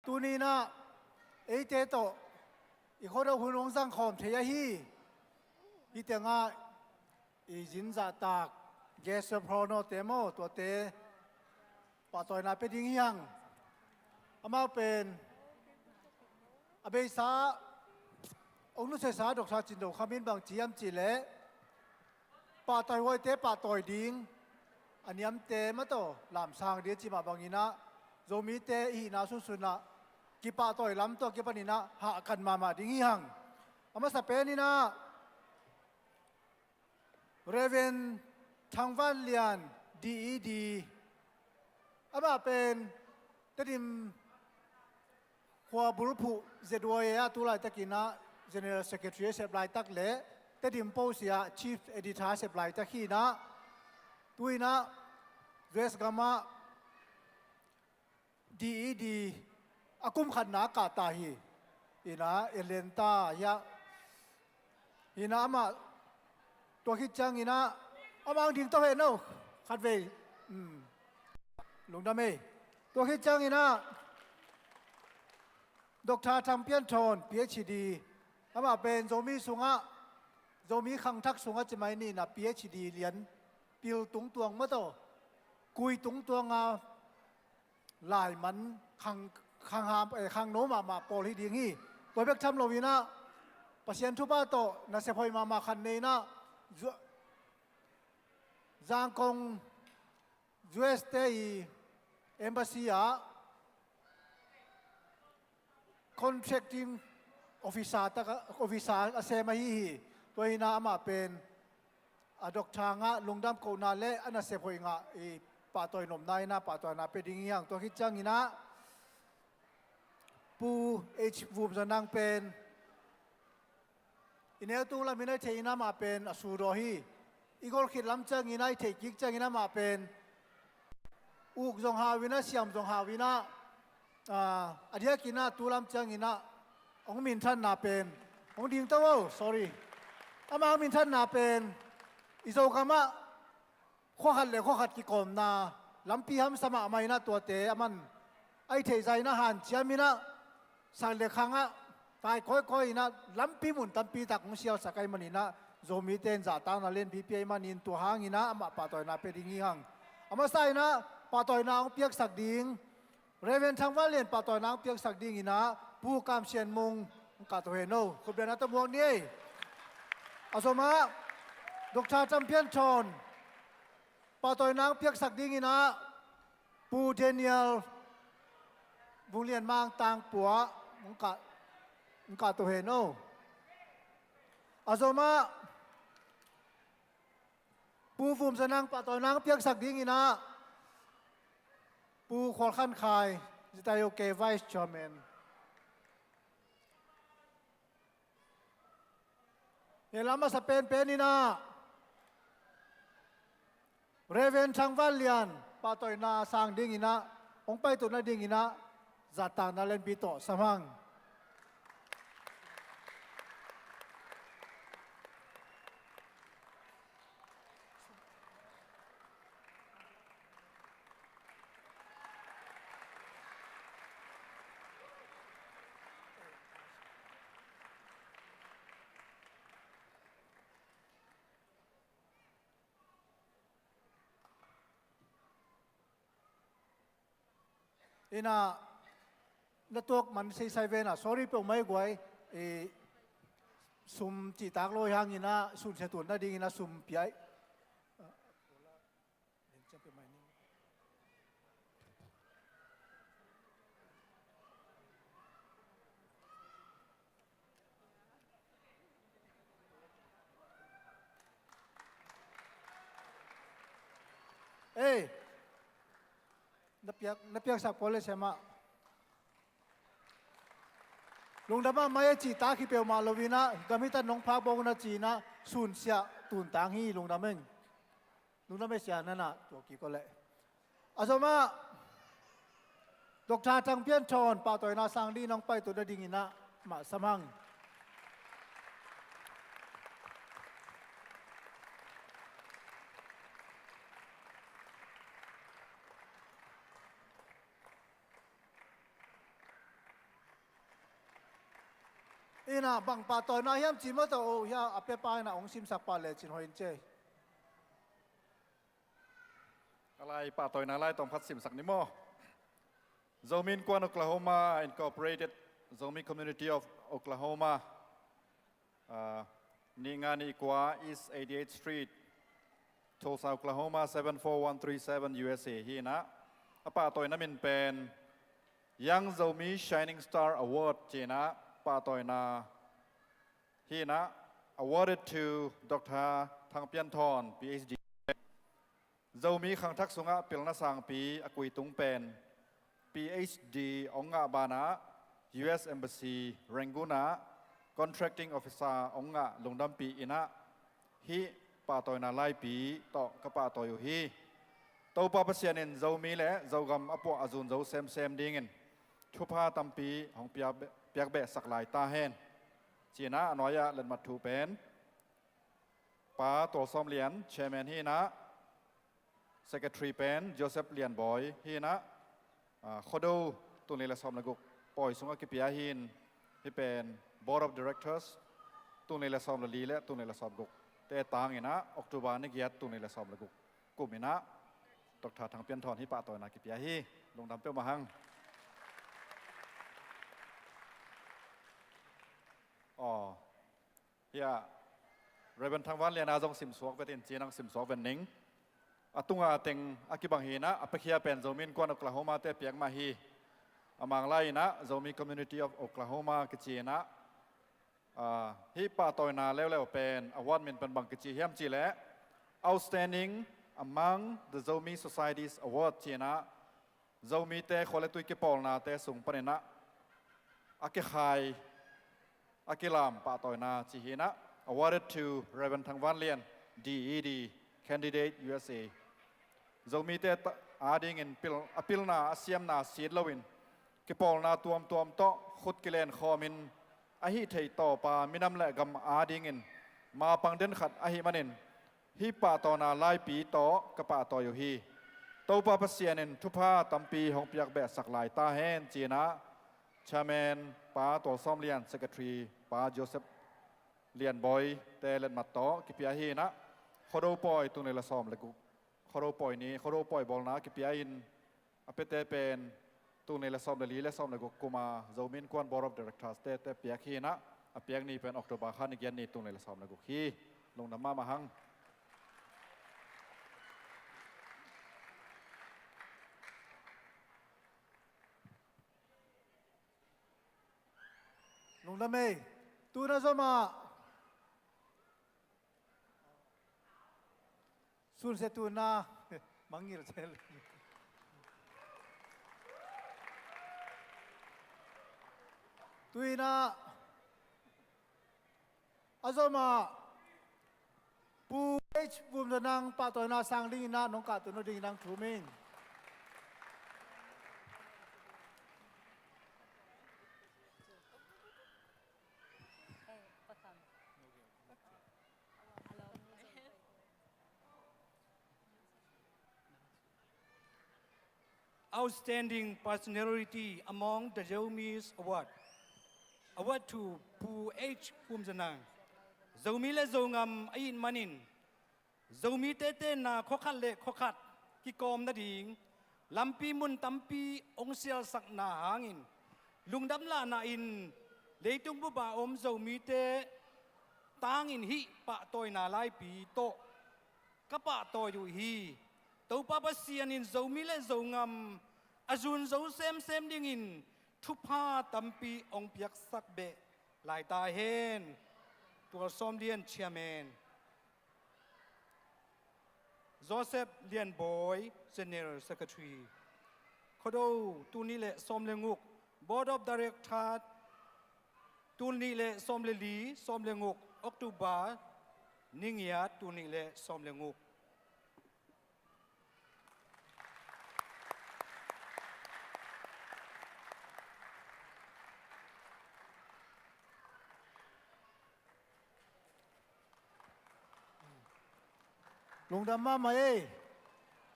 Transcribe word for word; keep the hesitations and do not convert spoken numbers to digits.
Tuni-in ah eite tawh i khuado hun hong zangkhawm thei ahi. Hih tengah i zin zahtak guest of honour-te maw, tuate pahtawina pia ding hi hang. Amau pen a beisa hong nusiasa Doctor Cin Do Kham in bang ci hiam cih leh, pahtawi huaite pahtawi ding, a niamte mataw lamsang ding a cih mah bangin ah, Zomite i hihna sunsun ah kipahtawi lam tawh kipanin ah hahkat mahmah ding hi hang. A masa penin ah Reverend Thang Van Lian, D E D. Amah pen Tedim khua bulphuh Z Y A ah tu laitakin ah General Secretary a sep laitak le Tedim Post ah Chief Editor a sep laitak hi-in ah, tu-in ah U S gamah D E D a kum khatna a kahta hi. Hi-in ah Atlanta hiah, hi-in ah amah, tua khit ciangin ah amah hong ding to hen aw, khatvei. Hmm. Lungdam ei. Tua khit ciangin ah Doctor Thang Pian Thawn, P H D, amah pen Zomi sungah, Zomi khangthak sungah ci mai ni-in ah P H D lian, pil tungtuang mataw, kui tungtuang a laiman khang, khang ham, eh, khangno mahmah pawl hi ding hi. Tua bek tham loin ah Pasian thupha tawh nasep hoih mahmah khat nei-in ah, Zu-, Zangkong U S te i embassy ah contracting officer tak a, officer a sem ahi hi. Tua hi-in ah amah pen a doctor ngah lungdam kohna le a nasep hoih ngah i pahtawi nopna in ah pahtawina pia ding hi hang. Tua khit ciangin ah Pu H Vum Za Nang pen i neu tung lamin ah i theih in amah pen a sudaw hi. I gol khit lam ciangin ah i theih kik ciangin amah pen uk zong hau-in ah, siam zong hau-in ah, ah, a diakin ah tu lam ciangin ah hong minthanna pen, hong ding to aw, sorry. Amah hong minthanna pen i Zogamah khua khat le khua khat kikawmna lampi hamsa mahmah in ah tuate a man, a i theih zah in ah hanciam in ah, sak le khang ah tai kawikawi in ah lampi mun tampi tak hong sialsak ahih manin ah, Zomite in zahtakna lianpi pia ahih manin tua hangin ah amah pahtawina pia ding hi hang. A masa in ah pahtawina hong piaksak ding Reverend Thang Van Lian pahtawina hong piaksak dingin ah Pu Kam Sian Mung hong kahto hen aw. Khutbetna tawh muak ni ei. A zomah Doctor Thang Pian Thawn pahtawina hong piaksak dingin ah Pu Daniel Vung Lian Mang Tangpua hong kah, hong kahto hen aw. A zomah Pu Vum Za Nang pahtawina hong piaksak dingin ah Pu Khual Khan Khai, Z I O K Vice Chairman. Hi lam a masa penpen in ah Reverend Thang Van Lian pahtawina sang dingin ah, hong paitut nadingin ah zahtakna lianpi tawh sam hang. In ah, na tuak man seisai ve na, sorry peuhmah hi guai. Eh, sum cihtak lo hi hangin ah, sunsia tuan nadingin ah sum pia hi. Ei, na piak, na piaksak pawl le siamah. Lungdam ah, mai a cihtak hi peuhmah lo-in ah, gam hi tan nong phak bawk na ci-in ah, sunsia tuntang hi, lungdam ing. Lungdam ei sia, na na tua kik aw leh. A zomah Doctor Thang Pian Thawn pahtawina sang dingin hong paitut nadingin ah mah sam hang. Ina bang pahtawina hiam ci maw tawh, oh, hia a pepa ina hong simsak pah lecin hoih in cei. A lai pahtawina lai tawm khat simsak ni maw? Zomi Innkuan Oklahoma Incorporated, Zomi Community of Oklahoma, ah, nih nga nih kua East eighty-eighth Street, Tulsa, Oklahoma seven four one three seven, U S A hi inah, a pahtawina min pen Young Zomi Shining Star Award ci inah pahtawina hi inah, awarded to Doctor Thang Pian Thawn, P H D. Zomi khangthak sungah pilna sangpi a kui tung pen P H D hong ngah banah U S Embassy Rangoon ah contracting officer hong ngah lungdampih inah hih pahtawina laipi tawh ka pahtawi uh hi. Topa Pasian in Zomi le Zogam a puah a zun zo semsem dingin thupha tampi hong piak, piak behsak lai ta hen. Ci inah a nuai-ah letmat thu pen Pa Tual Sawm Lian, Chairman hi inah, Secretary pen Joseph Lian Bawi hi inah, ah, Khuado tul nih le sawm le guk pawi sungah kipia hi in, hih pen Board of Directors tul nih le sawm le li le tul nih le sawm guk te tang inah October ni giat tul nih le sawm le guk kum inah Doctor Thang Pian Thawn hih pahtawina kipia hi. Lungdam peuhmah hang. Aw, hia Reverend Thang Van Lian a zong simsuak vet in ci inah simsuak vet ning. A tunga teng a kibang hi inah a piakhia pen Zomi Innkuan Oklahoma te piak mah hi. A Manglai inah Zomi Community of Oklahoma kici inah, ah, hih pahtawina leuleu pen award min pen bang kici hiam cih leh Outstanding Among the Zomi Societies Award ci inah Zomite khua le tui kipawlnate sung panin ah a kikhai, a kilam pahtawina ci hi inah, awarded to Reverend Thang Van Lian, D E D, candidate U S A. Zomite ta-, adingin pil, a pilna a siamna sit loin kipawlna tuamtuam tawh khut kilenkhawmin a hih theih tawpa minam le gam adingin mapang den khat ahih manin hih pahtawina laipi tawh ka pahtawi uh hi. Topa Pasian in thupha tampi hong piak behsak lai ta hen ci inah Chairman Pa Tual Sawm Lian, Secretary Pa Joseph Lian Bawi te letmat tawh kipia hi inah Khuado pawi tul nih le sawm le guk, Khuado pawi ni, Khuado pawi bawlna kipia in a piate pen tul nih le sawm le li le sawm le guk kuma Zomi Innkuan Board of Directors te, te piak hi inah a piak ni pen October kha ni giat ni tul nih le sawm le guk hi. Lungdam mahmah hang. Lungdam ei. Tuna zomah sunsia tuna mangngilh zel. Tu inah a zomah Pu H Vum Za Nang pahtawina sang ding inah nong kahto nawn ding inah thum ing. Outstanding Personality Among the Zomis Award. Award to Pu H Vum Za Nang. Zomi le Zongam ahih manin Zomite tenna khuakhat le khuakhat kikawm nading lampi mun tampi hong sialsakna hangin lungdam lahna in leitung bup-a om Zomite tangin hih pahtawina laipi tawh ka pahtawi uh hi. Topa Pasian in Zomi le Zongam a zun zo semsem dingin thupha tampi hong piaksak beh lai ta hen. Tual Sawm Lian, Chairman. Joseph Lian Bawi, General Secretary. Khuado tul nih le sawm le guk, Board of Directors tul nih le sawm le li, sawm le guk, October ni giat tul nih le sawm le guk. Lungdam mahmah ei.